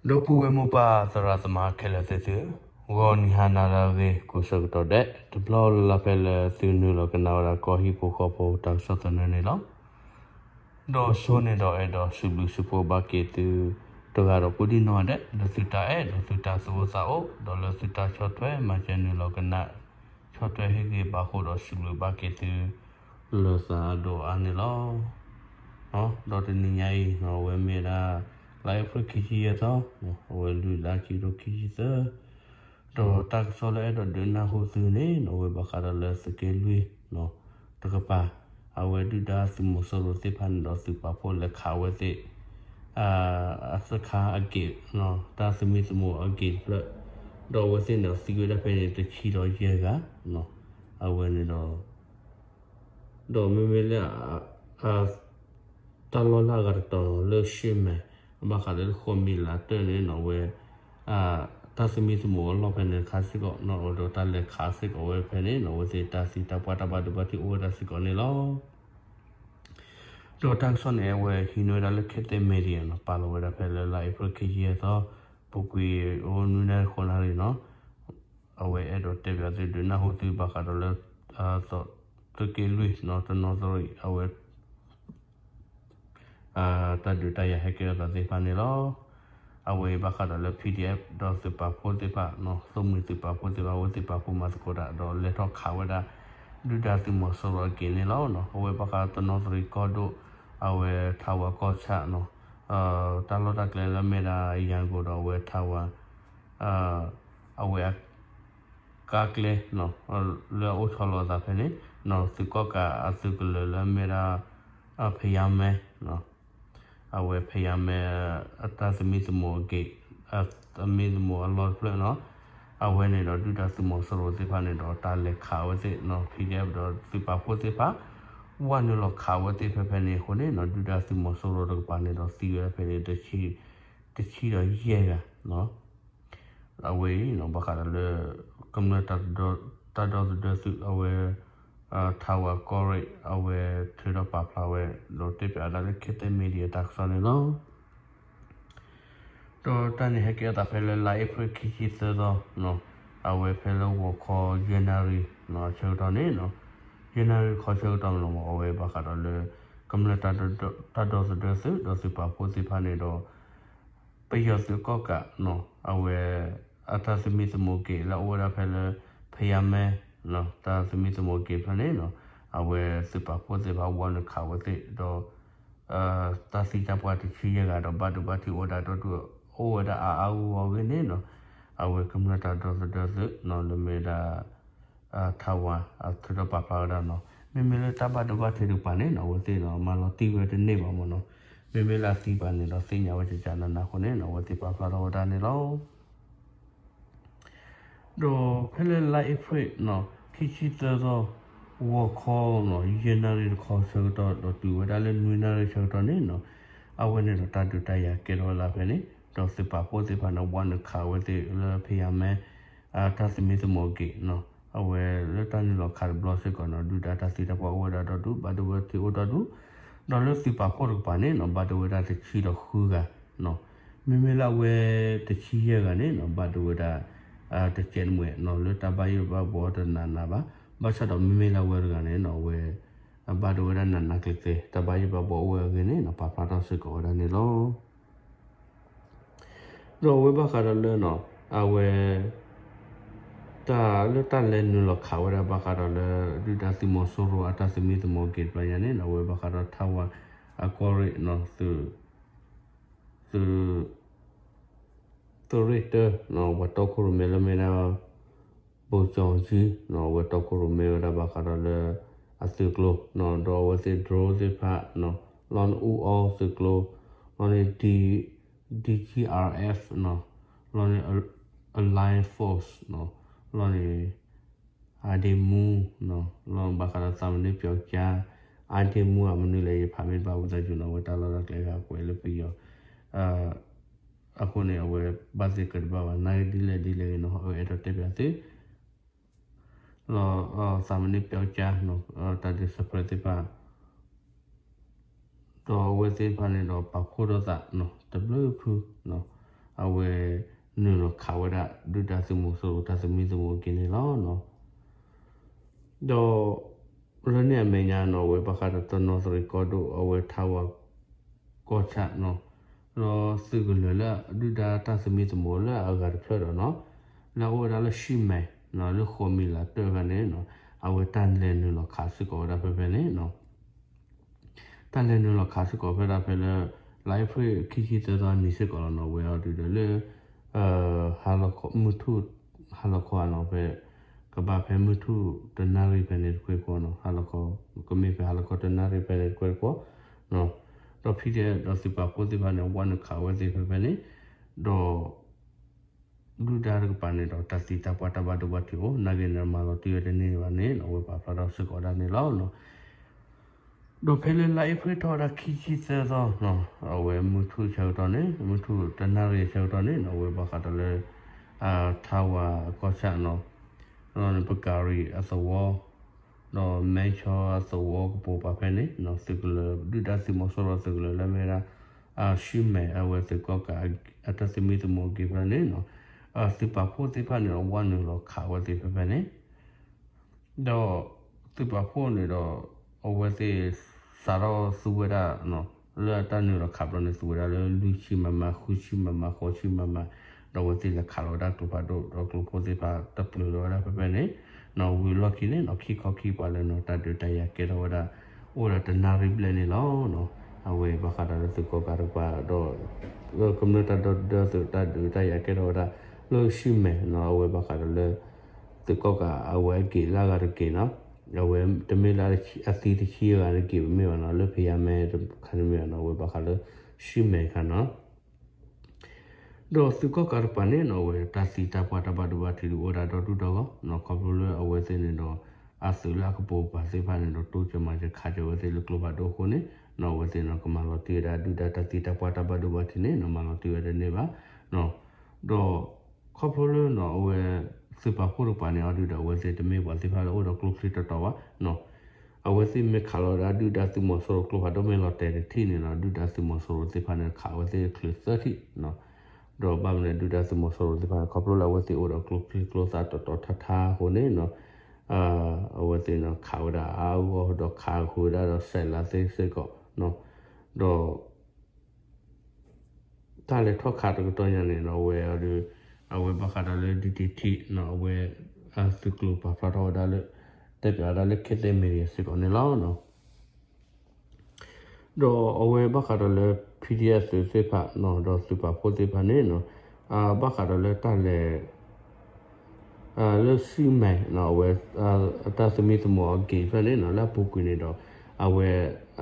ဒီပုၢ်ဝဲၢ်မိၢ်ပၢ်သရၣ်သမါခဲလၢာ်သ့ၣ်သုဧၢ, ဂီၤနံၤဟါနၤလၢအဂ့ၤကိးဆၢကတီၢ်ဒဲး တဘျီလၢ်လၢ်ဖဲလၢသုနုာ်လီၤကနၣ်ဝဲဒၣ်ကီၢ်ဟံၣ်ဖိဃီဖိတၢ်ကစီၣ်သနၢၣ်န့ၣ်လီၤ. ဒီးဆိန့ၣ်ဒီးအဲၣ်ဒိးစံးဘျုးစံးဖှိၣ်ဘၣ်က့ၤသု တဂၤဒီးကိးဒံၣ်နီၢ်ဒဲး လၢသုတၢ်အဲၣ်ဒီးသုတၢ်သူၣ်အိၣ်သးအိၣ် ဒီးလၢသုတၢ်ဆီၣ်ထွဲမၤစၢၤနုာ်လီၤကနၣ် ဆီၣ်ထွဲဟ့ၣ်ဂံၢ်ဘါအဃိဒီးစံးဘျုးဘၣ်က့ၤသု လၢသးအဒိၣ်အါန့ၣ်လီၤ. ဒီးတနံၤညါအံၤ အဝဲမ့ၢ်ဒၣ် လါအ့ဖြ့ၣ်ခံဆံယဲၢ်သီ အဝဲလွံၢ်လါခံကထိခံဆံသၢ ဒီးတၢ်ကစီၣ်လၢအဲၣ်ဒိးဒုးနၢ်ဟူသုန့ၣ် အဝဲဘၣ်ဃးဒီးလၢသုးက့လွံၢ် တကပၤ အဝဲဒုၣ်ဒါသုးမီၤစိရိၤသ့ၣ်တဖၣ်န့ၣ်ဒီးသုးပာ်ဖှိၣ်လဲၤခးဝဲသ့ၣ် အစခါအက့ၣ် တၢ်သမံသမိးအက့ၣ်တဖျၢၣ် ဒီးအဝဲသ့ၣ်န့ၣ်သံဝဲဒၣ်ဖဲန့ၣ် တဆံဒီးယဲၢ်ဂၤ အဝဲန့ၣ်ဒီး ဒီးမ့မ့ၢ်လၢ တၢ်လီၢ်လၢအဂၤတတီၤလၢရှ့မဲာ် ဘၣ်ဃးလၢဃိးမံၤလးတၢၢ်န့ၣ်နီၤ အဝဲ တၢ်သမံသမိးအလီၢ်ဖဲန့ၣ်ခါစ့ၢ်ကီး ဒီးတၢ်လဲၤခးစ့ၢ်ကီးဝဲဖဲန့ၣ်နီၤ အဝဲသ့ၣ်တၢ်သံတၢ်ပှၢ်တၢ်ဘၣ်ဒိဘၣ်ထံးအိၣ်ဝဲဒၣ်စ့ၢ်ကီးန့ၣ်လီၤ. ဒီးတၢ်ကစီၣ်န့ၣ် အဝဲဟံးန့ၢ်ဝဲဒၣ်လၢ Cathay Media နီၤ ပာ်လီၤဝဲဒၣ်ဖဲလၢလါအ့ဖြ့ၣ်ခံဆံယဲၢ်သီ ပူၤကွံာ်အိၣ်နွံနၣ်ရံၣ်ဃိးနၣ်ရံၣ်နီၤ အဝဲအဲၣ်ဒိးတဲဘၣ်သုဒုးနၢ်ဟူသုဘၣ်ဃးဒီးလၢ သုးက့လွံၢ်နီၤ တနီသရံၣ် အဝဲ တၢ်ဒုးတၢ်ယၤဟဲကဲထီၣ်သးသ့ၣ်တဖၣ်န့ၣ်လီၤ. အဝဲအံၤဘၣ်ဃးဒီးလၢ PDF ဒီးသုးပာ်ဖှိၣ်သ့ၣ်တဖၣ်နီၤ သိၣ်မှံၤသုးပာ်ဖှိၣ်သ့ၣ်တဖၣ် အဝဲသ့ၣ်ပာ်ဖှိၣ်မၤသကိးတၢ် ဒီးလဲၤထီၣ်ခးဝဲဒၣ် ဒုၣ်ဒါသုးမီၤစိရိၤအက့ၣ်န့ၣ်လီၤ. အဝဲဘၣ်ဃးတနီသရံၣ်ကီၢ်ဒိၣ် အဝဲထးဝၤကီၢ်ဆၣ်နီၤ တၢ်လီၢ်တၢ်ကျဲလၢမ့ၢ်ဒၣ်ယၤကိာ်ဒီးအဝဲထးဝၤ အဝဲ ကါကျဲ လၢအအိၣ်ဆီလီၤအသးဖဲန့ၣ် သုးကီၣ်ကးအသုးကလၢၤလၢအမ့ၢ်ဒၣ် ဖယါမဲ အဝဲဖယါမဲ အတၢ်သမံသမိးအက့ၣ် သမံသမိးအလီၢ်တဖျၢၣ်နီၤ အဝဲန့ၣ်ဒီးဒုၣ်ဒါသုးမီၤစိရိၤသ့ၣ်တဖၣ်န့ၣ်ဒီးတၢ်လဲၤခးဝဲသ့ၣ်နီၤ PDF ဒီးသုးပာ်ဖှိၣ်သ့ၣ်တဖၣ် ဝဲနုာ်လီၤခးဝဲသ့ၣ်ဖဲဖဲန့ၣ်အဃိန့ၣ်နီၤ ဒုၣ်ဒါသုးမီၤစိရိၤတကပၤန့ၣ်ဒီးသံဝဲဖဲန့ၣ် တဆံဒီးယဲၢ်ဂၤ အဝဲအံၤ ဘၣ်ဃးဒီးလၢ ကမျၢၢ် တၢ်ဒီသဒၢသုး အဝဲ ထးဝၤကီၢ်ရ့ၣ် အဝဲထုးထီၣ်ပာ်ဖျါဝဲ ဒီးတဲပၠးဝဲဒၣ်လၢ Cathay Media တၢ်ကစီၣ်န့ၣ်လီၤ. ဒီးတၢ်န့ၣ်ဟဲကဲထီၣ်သးဖဲလၢလါအ့ဖြ့ၣ်ခံဆံသၢသီ အဝဲဖဲလၢဂီၤခီယဲၢ်နၣ်ရံၣ်ဆၢကတီၢ်န့ၣ် ယဲၢ်နၣ်ရံၣ်ခီဆၢကတီၢ်မ့ၢ်လီၤမး အဝဲဘၣ်ဃးဒီးလၢ ကမျၢၢ် တၢ်ဒီသဒၢသုး ဒီးသုးပာ်ဖှိၣ်သ့ၣ်တဖၣ်န့ၣ်ဒီး ပယီၤသုးကီၣ်ကးနီၤ အဝဲ အတၢ်သမံသမိးက့ၣ်လၢအအိၣ်ဝဲဒၣ်ဖဲလၢ ဖယါမဲ တၢ်သမံသမိးက့ၣ်ဖဲန့ၣ်နီၤ အဝဲသုးပာ်ဖှိၣ်သ့ၣ်တဖၣ်ဝဲနုာ်ခးဝဲသ့ၣ်ဒီး တၢ်သံတၢ်ပှၢ်တဆံယဲၢ်ဂၤဒီးဘၣ်ဒိဘၣ်ထံးအိၣ်ဝဲဒၣ်ဒီဒူၣ် အိၣ်ဝဲဒၣ်အါအါဂီၢ်ဂီၢ်အဂ့ၢ်န့ၣ်နီၤ အဝဲကမျၢၢ်တၢ်ဒီသဒၢသုးနီၤ လၢမ့ၢ်ဝဲဒၣ် ထးဝၤ အထုးထီၣ်ပာ်ဖျါဝဲဒၣ်နီၤ မ့မ့ၢ်လၢတၢ်ဘၣ်ဒိဘၣ်ထံးတကပၤန့ၣ်နီၤ အဝဲသ့ၣ်နီၤ မၤလီၤတံၢ်ဝဲတန့ၢ်ဘၣ်မ့ၢ်နီၤ မ့မ့ၢ်လၢအသံပှၤန့ၣ်ဒီးသ့ၣ်ညါဝဲကကနးနးအဃိန့ၣ်နီၤ အဝဲသ့ၣ်ပာ်ဖျါထီၣ်ဝဲဒၣ်န့ၣ်လီၤ. ဒီးဖဲလၢလါအ့ဖြ့ၣ်နီၤ ခံဆံသၢသီ ဂီၤခီနီၤ ယဲၢ်နၣ်ရံၣ်တခီဆၢကတီၢ် ဒီးတုၤဝဲဒၣ်လၢနွံနၣ်ရံၣ်ဆၢကတီၢ်န့ၣ်နီၤ အဝဲန့ၣ်ဒီးတၢ်ဒုးတၢ်ယၤကဲထီၣ်ဝဲဒၣ်ဖဲန့ၣ် ဒီးသုးပာ်ဖှိၣ်သ့ၣ်တဖၣ်န့ၣ် ဝဲနုာ်ခးဝဲသ့ၣ်လၢဖယါမဲ အတၢ်သမံသမိးက့ၣ်နီၤ အဝဲလၢတၢ်နုာ်လီၤခးတဘျီစ့ၢ်ကီးနီၤ ဒုၣ်ဒါတၢ်သံတၢ်ပှၢ်အိၣ်ဝဲဒၣ်ဒီဒူၣ် ဘၣ်ဒိဘၣ်ထံးအိၣ်ဒီဒူၣ် ဒီးလၢသုးပာ်ဖှိၣ်တကပၤန့ၣ်နီၤ ဘၣ်ဒိဝဲဒၣ်တဆံဒီးဃုဂၤနီၤ မ့မ့ၢ်လၢအဝဲတဆံယဲၢ်ဂၤန့ၣ်နီၤ ဘၣ်ဒိဝဲဒၣ် တကဲးတမှဲးနီၤ လၢတၢ်ဘၣ်ယိၣ်ဘၣ်ဘှီတနးနးဘၣ် ဘၣ်ဆၣ်ဒီးမ့မ့ၢ်လၢအဝဲတဂၤန့ၣ်နီၤ အဝဲ ဘၣ်ဒိဝဲဒၣ်နးနးကျဲၤကျဲၤ တၢ်ဘၣ်ယိၣ်ဘၣ်ဘှီအိၣ်ဝဲအဂ့ၢ်န့ၣ်နီၤ ပာ်ဖျါထီၣ်စ့ၢ်ကီးဝဲဒၣ်န့ၣ်လီၤ. ဒီးအဝဲဘၣ်ဃးဒီးလၢနီၤ အဝဲ တၢ်လၢတၢ်လဲၤနုာ်လီၤခးဝဲဒၣ်ဘၣ်ဃးဒီးလၢ ဒုၣ်ဒါသုးမီၤစိရိၤအတၢ်သမံသမိးက့ၣ်တဖျၢၣ်ညါန့ၣ်နီၤ အဝဲဘၣ်ဃးဒီးထးဝၤ အကီၢ်ရ့ၣ်နီၤ သုး သုး သုးရ့ၣ်တၢနီၤ ပှၤတီခိၣ်ရိၣ်မဲလၢမ့ၢ်ဒၣ် ဘိၣ်ကၠီၣ်ကၠံနီၤ အဝဲတီခိၣ်ရိၣ်မဲဝဲဒၣ်ဘၣ်ဃးဒီးလၢ အသုးကျိၤနီၤ ဒီးအဝဲသ့ၣ် drone သ့ၣ်တဖၣ်နီၤ လီၤန့ၣ် အူအီသုးကျိၤ လီၤန့ၣ် D DGRF နီၤ လီၤန့ၣ် Alliance Force နီၤ လီၤန့ၣ် အါဒ့မူနီၤ လီၤဘၣ်ဃးဒီးသးမနုၤပျီကါ အါဒ့မူ အမနုၤလဲၣ် ယဖးမ့ၢ်တဘၣ်ဝံသးစူၤနီၤ အဝဲတၢ်လီၢ်တၢ်ကျဲဂၤကွဲးလၢပယီၤ အဃိန့ၣ် အဝဲဘၣ်သ့ၣ်ကတဘၣ်ဘၣ် နာ်က့ဒ်လဲၣ်ဒ်လဲၣ်ဂ့ၤနီၤ အဝဲအဲၣ်ဒိးတဲပၠးသု လီၤ သးမနုၤပျီကါနီၤ တၢ်ဒုးစၢၤဖျဲးသ့ၣ်တဖၣ် ဒီးအဝဲသ့ၣ်တဖၣ်န့ၣ်ဒီးပာ်ဖှိၣ်ထီၣ်သးနီၤ တဘျုးဖုနီၤ အဝဲ နုာ်လီၤခးဝဲဒၣ် ဒုၣ်ဒါသုးမီၤစိရိၤတၢ်သမံသမိးအဂ့ၢ်န့ၣ်လီၤ. ဒီး လၢန့ၣ်အမဲာ်ညါနီၤ အဝဲဘၣ်ဃးဒီးတနီသရံၣ်ကီၢ်ဒိၣ် အဝဲထါဝါကီၢ်ဆၣ်နီၤ, ဒီးသုးကလၢၤလၢဒုၣ်ဒါတၢ်သမံသမိးလၢအဂၤတဖျၢၣ်ဒီးနီၤ, လၢအအိၣ်ဝဲဒၣ်လၢ ရှံမဲာ် လၢဃိးမံၤလးတၢၢ်ဂၤန့ၣ်နီၤ, အဝဲတၢ်လဲၤနုာ်လီၤခးစ့ၢ်ကီးဝဲဒၣ်ဖဲဖဲန့ၣ်နီၤ တၢ်လဲၤနုာ်လီၤခးစ့ၢ်ကီးဖဲဒၣ်ဖဲလၢ လါအ့ဖြ့ၣ်ခံဆံသၢသီနံၤစ့ၢ်ကီးလီၤနီၤ, ဝဲအီၤဒုးဒီးလၢ ဟါလီၤခီ မုၢ်ထူၣ် ဟါလီၤခီဧါနီၤ ဖဲ ကဘၣ်ဖဲမုၢ်ထူၣ်တနၣ်ရံၣ်ဖဲန့ၣ်တခွဲတခွီနီၤ, ဟါလီၤခီ ကမ့ၢ်ဖဲဟါလီၤခီတနၣ်ရံၣ်ဖဲန့ၣ်တခွဲတခွီနီၤ, ဒီး ဖံဒဲ ဒီးသုးပာ်ဖှိၣ်သ့ၣ်တဖၣ်န့ၣ် ဝဲနုာ်ခးဝဲသ့ၣ်ဖဲဖဲန့ၣ်, ဒီး ဒုၣ်ဒါတကပၤန့ၣ်ဒီး တၢ်သံတၢ်ပှၢ်တၢ်ဘၣ်ဒိဘၣ်ထံးအိၣ် နာ်က့န့ၣ် မၤလီၤတံၢ်ဝဲတန့ၢ်ဘၣ်န့ၣ် အဝဲပာ်ဖျါထီၣ်စ့ၢ်ကီးဒၣ်န့ၣ်လီၤ. ဒီးဖဲလၢလါအ့ဖြ့ၣ်ထီၣ်ဝဲဒၣ်ခံဆံသၢသီနီၤ, အဝဲမုၢ်ထူၣ်ဆၢကတီၢ်န့ၣ် မုၢ်ထူၣ်တနၣ်ရံၣ်အဆၢကတီၢ်န့ၣ်နီၤ, အဝဲဘၣ်ဃးဒီးလၢ ထါဝါကီၢ်ဆၣ်နီၤ, ဒီးပကၤရံၣ်အသဝီ ဒီးမဲဆီအသဝီကပိာ်ပၤဖဲန့ၣ် သုးကလၢၤ ဒုၣ်ဒါသုးမီၤစိရိၤသုးကလၢၤလၢမ့ၢ်ဝဲဒၣ် ရှံမဲာ် အဝဲသုးကီၣ်ကးအတၢ်သမံသမိးအဂ့ၢ်ဖဲန့ၣ်နီၤ, သုးပာ်ဖှိၣ်သ့ၣ်တဖၣ်န့ၣ်ဒီး ဝဲနုာ်လီၤခးဝဲသ့ၣ်ဖဲဖဲန့ၣ် ဒီးသုးပာ်ဖှိၣ်န့ၣ်ဒီး အဝဲသ့ၣ်စးထီၣ်သူဝဲဒၣ် လၢအတၢ်နုာ်လီၤခးဘျီန့ၣ် သူဝဲဒၣ်လၢလွံၢ်ဆံ MM, ဃုဆံ MM, ဃိးဆံ MM, ဒီးအဝဲသ့ၣ်လဲၤခးလီၤဝဲဒၣ်ကျိဖးဒိၣ် ဒီးကျိဖိသ့ၣ်တဖၣ်တပျုာ်လီၤဝဲဒၣ်ဖဲဖဲန့ၣ်နီၤ, ဝံၤလီၢ်ခံန့ၣ်နီၤ ခံခီခံပှၤလၢနီၤ တၢ်ဒုးတၢ်ယၤကဲထီၣ်ဝဲဒၣ် အိၣ်ဒီးတနၣ်ရံၣ်ဘျဲၣ်န့ၣ်လီၤ. အဝဲဘၣ်ဃးဒီးလၢသုးကီၣ်ကးတကပၤဒီး ကမျၢၢ်တၢ်ဒီသဒၢသုးတၢ်ဒုးတၢ်ယၤကဲထီၣ်ဝဲဒၣ် လၢရှံမဲာ်နီၤ, အဝဲဘၣ်ဃးဒီးလၢ သုးကီၣ်ကးအဝဲအဂ့ၢ်လၢအဂၤတက့ၢ်နီၤ, အဝဲတမ့ၢ်လၢအသံတဆံအဂၤတက့ၢ်မ့ၢ်ဘၣ်နီၤ, လၢဖံးယါမဲတခါန့ၣ်မ့ၢ်ဘၣ်နီၤ, အဝဲဘၣ်ဃးလၢရှံမဲာ်တခါနီၤ ဒီးသုးကီၣ်ကးတကပၤန့ၣ်နီၤ အဝဲတၢ်သံတၢ်ပှၢ်တၢ်ဘၣ်ဒိဘၣ်ထံးဒုးအိၣ်ဝဲဒၣ်ဒီဒူၣ်ဒီဂီၢ်နီၤ, ခီဖျိလၢအဝဲသ့ၣ်န့ၣ်ဒီး အသုးလၢအကပိာ်ပၤသ့ၣ်တဖၣ်န့ၣ်ဒီး တိစၢၤမၤစၢၤခးစၢၤဝဲသ့ၣ်လၢကျိဖးဒိၣ်အဃိန့ၣ်နီၤ, အဝဲသ့ၣ်နီၤ ကမၤလီၤတံၢ်ဝဲဒၣ်ဒုၣ်ဒါတၢ်သံတၢ်ပှၢ်တၢ်ဘၣ်ဒိဘၣ်ထံးန့ၣ်နီၤ မၤလီၤတံၢ်ဝဲတန့ၢ်ဘၣ်နီၤ, ဒီး ခီဖျိလၢနီၤ အဝဲ သုးပာ်ဖှိၣ်တကပၤန့ၣ် အီၤဒုးဒီး အဝဲသ့ၣ်တမ့ၢ်ပှၤသ့ၣ်တဖၣ်လၢအိၣ်ဒီးကျိချံတီတီဘၣ်နီၤ, အဝဲသ့ၣ်မ့ၢ်ခးလီၤဝဲဒၣ်ဒုၣ်ဒါသုးမီၤစိရိၤကျိဖးဒိၣ်မ့ၢ်လီၤတဲာ်တထံၣ်န့ၣ်နီၤ, ဒုၣ်ဒါသုးမီၤစိရိၤသ့ၣ်တဖၣ်န့ၣ် ခးဝဲသ့ၣ်ချုးသၢထံၣ်နီၤ, ဒီးဘၣ်မနုၤဒုၣ်ဒါသုးမီၤစိရိၤသ့ၣ်တဖၣ်န့ၣ် ခီဖျိလၢအဝဲသ့ၣ်အိၣ်ဒီးကျိချံကျိသၣ်တီတီထါထါအဃိန့ၣ်နီၤ အဝဲသ့ၣ်နီၤ ခးဝဲဒၣ်အါအါဂီၢ်ဂီၢ် ဒီးခးဃုာ်ဝဲဒၣ်ဒီးစဲးလးသ့စ့ၢ်ကီးနီၤ, ဒီး တၢ်လဲၤထီၣ်ခးတကတီၢ်ညါန့ၣ်နီၤ အဝဲအီၤဒီး အဝဲဘၣ်ဃးဒီးလၢ ဒုးတထံၣ်နီၤ အဝဲ သုးကျိၤပာ်ဖျါထီၣ်ဝဲဒၣ်လၢ တဲပၠးဝဲဒၣ်လၢ ခ့သ့ media စ့ၢ်ကီးန့ၣ်လီၤ. ဒီးအဝဲဘၣ်ဃးဒီးလၢ ဖံဒံအသုးသ့ၣ်တဖၣ်နီၤ ဒီးသုးပာ်ဖှိၣ်သ့ၣ်တဖၣ်န့ၣ်နီၤ ဘၣ်ဃးဒီးလၢတၢ်လဲၤ လၢ ရှံမဲာ် အဝဲ အတၢ်သမံသမိးအဂ့ၢ်ဖဲန့ၣ်နီၤ လၢအပူၤကွံာ်န့ၣ်ဒီး အဝဲ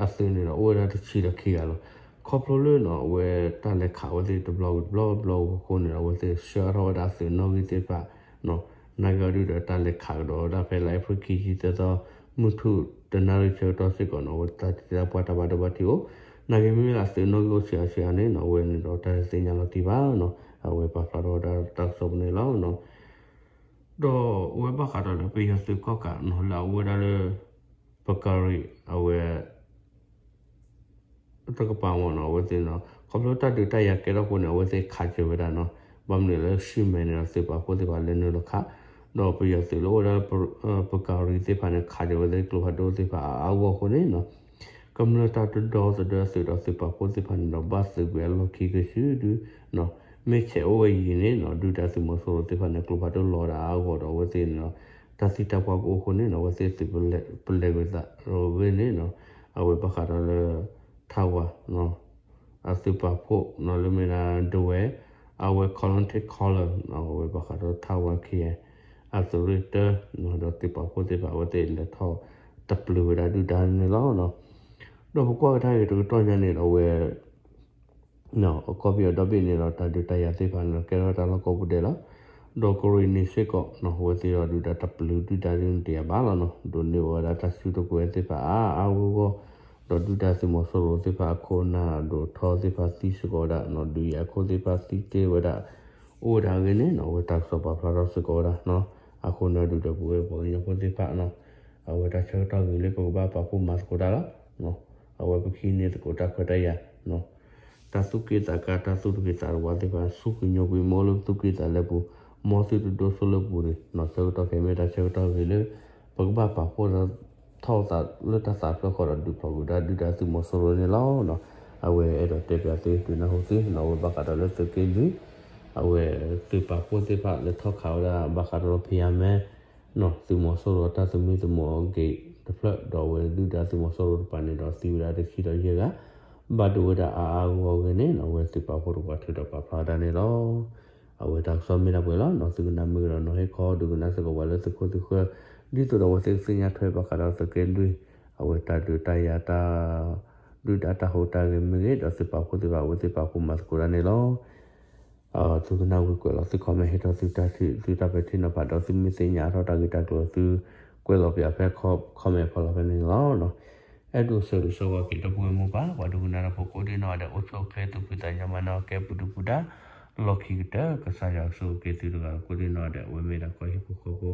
အသုးန့ၣ်ဒီး အိၣ်ဝဲဒၣ်တဆံဒီးခံဂၤလီၤ. ခီဖျိလၢနီၤ အဝဲတၢ်လဲၤခးဝဲသ့ၣ်တဘျီဝံၤတဘျီတဘျီဝံၤအဃိန့ၣ်ဒီး အဝဲသ့ၣ်ဆှၢထီၣ်ဝဲဒၣ်သုးနီၣ်ဂံၢ်သ့ၣ်တဖၣ်နီၤ နာ်က့အီၤဒုးဒီးတၢ်လဲၤခးကဒီးဝဲဒၣ်ဖဲလါအ့ဖြ့ၣ်ခံဆံသၢသီ မုၢ်ထူၣ်တနၣ်ရံၣ်ဆၢကတီၢ်စ့ၢ်ကီးနီၤ အဝဲတၢ်သံတၢ်ပှၢ်တၢ်ဘၣ်ဒိဘၣ်ထံးအိၣ် နာ်က့မ့မ့ၢ်လၢအသုးနီၣ်ဂံၢ်အိၣ်ဆံးအါဆံးအါန့ၣ်နီၤ အဝဲန့ၣ်ဒီး တၢ်တသ့ၣ်ညါလီၤတံၢ်ဘၣ်နီၤ အဝဲပာ်ဖျါထီၣ်ဝဲဒၣ်တၢ်ကစီၣ်ပူၤန့ၣ်လီၤ. ဒီးအဝဲဘၣ်ဃးဒီးလၢပယီၤသုးကီၣ်ကးနီၤ လၢအအိၣ်ဝဲဒၣ်လၢ ပကၤရံၣ် အဝဲ တကပၤမ့ၢ်နီၤ အဝဲသ့ၣ်နီၤ ခီဖျိတၢ်ဒုးတၢ်ယၤကဲထီၣ်အဃိန့ၣ် အဝဲသ့ၣ်ခးစၢၤဝဲဒၣ်နီၤ ဘၣ်မနုၤလၢရှံမဲာ်န့ၣ်ဒီး သုးပာ်ဖှိၣ်သ့ၣ်တဖၣ်လဲၤနုာ်လီၤခး ဒီးပယီၤသုးလၢအိၣ်ဝဲဒၣ်လၢ ပကၤရံၣ်သ့ၣ်တဖၣ်န့ၣ် ခးစၢၤဝဲသ့ၣ်ကျိဖးဒိၣ်သ့ၣ်တဖၣ်အါအါဂီၢ်ဂီၢ်အဃိန့ၣ်နီၤ ကမျၢၢ်တၢ်တဒီသဒၢသုးဒီးသုးပာ်ဖှိၣ်သ့ၣ်တဖၣ်န့ၣ်ဒီး ဘၣ်သုးကွံာ်အလီၢ်ခံကစုဒုနီၤ မ့ၢ်ဆဲးအိၣ်ဝဲအံၤန့ၣ်နီၤ ဒုၣ်ဒါသုးမီၤစိရိၤသ့ၣ်တဖၣ်န့ၣ် ကျိဖးဒိၣ်လီၤဒၣ်အါအါဂီၢ်ဂီၢ်ဒီး အဝဲသ့ၣ်န့ၣ်ဒီး တၢ်သံတၢ်ပှၢ်ကအိၣ်အဃိန့ၣ်နီၤ အဝဲသ့ၣ်သုးပလဲၤကွံာ်သးဂ့ၢ်န့ၣ်နီၤ အဝဲဘၣ်ဃးဒီးလၢ ထါဝါ အသုးပာ်ဖှိၣ်နီၤ လၢမ့ၢ်ဒၣ်ဒဝဲၢ် အဝဲ colonel colonel နီၤ အဝဲဘၣ်ဃးဒီးထါဝါခံ အသုးရ့ၣ်တၢ ဒီးသုးပာ်ဖှိၣ်သ့ၣ်တဖၣ် အဝဲသ့ၣ်လဲၤထီၣ်တပျုာ်ဝဲဒၣ်ဒုၣ်ဒါန့ၣ်လီၤ. ဒီးပကွၢ်ကဒါက့ၤတကတီၢ်ညါန့ၣ်ဒီး အဝဲ အခီပညီဒီဘ့ၣ်န့ၣ်ဒီး တၢ်ဒုးတၢ်ယၤသ့ၣ်တဖၣ်န့ၣ်ဒီး ကဲထီၣ်တၢ်လီၢ်ကိးပူၤဒဲးလီၤ. ဒီးကရ့ၣ်နံၤစ့ၢ်ကီးနီၤ အဝဲသ့ၣ်အီၤဒုးဒီးတပျုာ်ဒုၣ်ဒါဒုးတယၤဘၣ်လီၤနီၤ ဒိးန့ၢ်ဝဲဒၣ်တၢ်စုတကွဲၤသ့ၣ်တဖၣ်အါအါဂီၢ်ဂီၢ် ဒီးဒုၣ်ဒါသုးမီၤစိရိၤသ့ၣ်တဖၣ်အခိၣ်အနၢ်ဒိၣ်ထီသ့ၣ်တဖၣ်သံစ့ၢ်ကီးဝဲဒၣ်နီၤ ဒုးယၤအခိၣ်သ့ၣ်တဖၣ်သံတ့ၢ်ဝဲဒၣ် အိၣ်ဝဲဒၣ်အဂ့ၢ်န့ၣ်နီၤ အဝဲတၢ်ကစီၣ်ပာ်ဖျါထီၣ်စ့ၢ်ကီးဝဲဒၣ်နီၤ အဃိန့ၣ်ဒုးဒီးပဝဲပှၤကညီဖိသ့ၣ်တဖၣ်နီၤ အဝဲတၢ်ဆၢကတီၢ်ဂ့ၤလၢပကဘၣ်ပာ်ဖှိၣ်မၤသကိးတၢ်လီၤ. အဝဲပကဟံးန့ၢ်သကိးတၢ်ခွဲးတၢ်ယာ်နီၤ တၢ်သူၣ်က့ၣ်သးကါ တၢ်သူၣ်တဂ့ၤသးတဝါသ့ၣ်တဖၣ် ဆူကညီကွံာ် မ့ၢ်အိၣ်လၢပသူၣ်က့ၣ်သးလဲပူၤ, မ်သုတဒိးဆိလၢပူၤန့ၣ် နီၢ်ဆၢကတီၢ်ခဲအံၤမ့ၢ်တၢ်ဆၢကတီၢ်ဂ့ၤလၢ ပကဘၣ်ပာ်ဖှိၣ်ထီၣ်သးလၢတၢ်သးဖျၢၣ်ဃီဒီးဒုးဖျိးကွံာ်ဒၣ်ဒုၣ်ဒါသုးမီၤစိရိၤန့ၣ်လီၤ. အဝဲအဲၣ်ဒိးတဲပၠးသုဒုးနၢ်ဟူသုနီၣ် အဝဲဘၣ်ဃးဒီးလၢသုးက့လွံၢ် အဝဲသုးပာ်ဖှိၣ်သ့ၣ်တဖၣ်လၢထီၣ်ခးဝဲဒၣ်ဘၣ်ဃးဒီးလၢဖံးယါမဲ သုးမီၤစိရိၤတၢ်သမံသမိးအဂ့ၢ်တဖျၢၣ် ဒီးအဝဲဒုၣ်ဒါသုးမီၤစိရိၤတကပၤန့ၣ်ဒီးသံဝဲဒၣ်တဆံဒီးယဲၢ်ဂၤ ဘၣ်ဒိဝဲဒၣ်အါအါဂီၢ်ဂီၢ်အဂ့ၢ်န့ၣ် အဝဲသုးပာ်ဖှိၣ်တကပၤထုးဒီးပာ်ဖျါဝဲဒၣ်န့ၣ်လီၤ. အဝဲတၢ်ကစီၣ်မ့ၢ်ဒၣ်ပှဲၤလီၤ. သုကနၣ်မ့ၢ်ကဒီးနီၣ်ဟ့ၣ်ခီ ဒုးကနၣ်စ့ၢ်ကီးပှၤလၢသုခိၣ်သုဃၢၤ ဒ်သိးဒီးအဝဲသ့ၣ်ကသ့ၣ်ညါထွဲဘၣ်ဃးဒီးသုးက့လွံၢ် အဝဲတၢ်ဒုးတၢ်ယၤတၢ် ဒုၣ်ဒါတၢ်ဟူးတၢ်ဂဲၤမ့ၢ်ဂ့ၤ ဒီးသုးပာ်ဖှိၣ်သ့ၣ်တဖၣ် အဝဲသ့ၣ်ပာ်ဖှိၣ်မၤသကိးတၢ်န့ၣ်လီၤ. သုကနၣ်ဝံၤကွဲးလီၤသု comment ဟ့ၣ်ထီၣ်သုတၢ်ထံၣ်သုတၢ်ပဲာ်ထံနီၤဖး ဒီးသုမ့ၢ်သ့ၣ်ညါအါထီၣ်တၢ်ဂ့ၢ်တၢ်ကျိၤ သုကွဲးလီၤပၠးဖဲ comment ဖီလာ်ဖဲန့ၣ်လီၤ. အဲၣ်ဒိးဆၢဂ့ၤဆၢဝါက့ၤဒီပုၢ်ဝဲၢ်မိၢ်ပၢ် ပှၤဒိကနၣ်တၢ်ဖိကိးဒံနီၢ်ဂၤဒဲး အိၣ်ဆူၣ်အိၣ်ချ့သူၣ်ဖှံသးညီမၤနၢၤကဲပူၤဒုပူၤဒါ လီၢ်ခံကတၢၢ် ကစၢ်ယွၤကဆိၣ်ဂ့ၤက့ၤသုတဂၤကိးဒံနီၢ်ဂၤဒဲး အဝဲမ့ၢ်ဒၣ်ကီၢ်ဟံၣ်ဖိဃီဖိ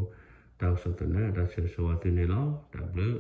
တၢ်ကစီၣ်သန့ တၢ်ဆၢဂ့ၤဆၢဝါသုန့ၣ်လီၤ. တၢ်ဘျုး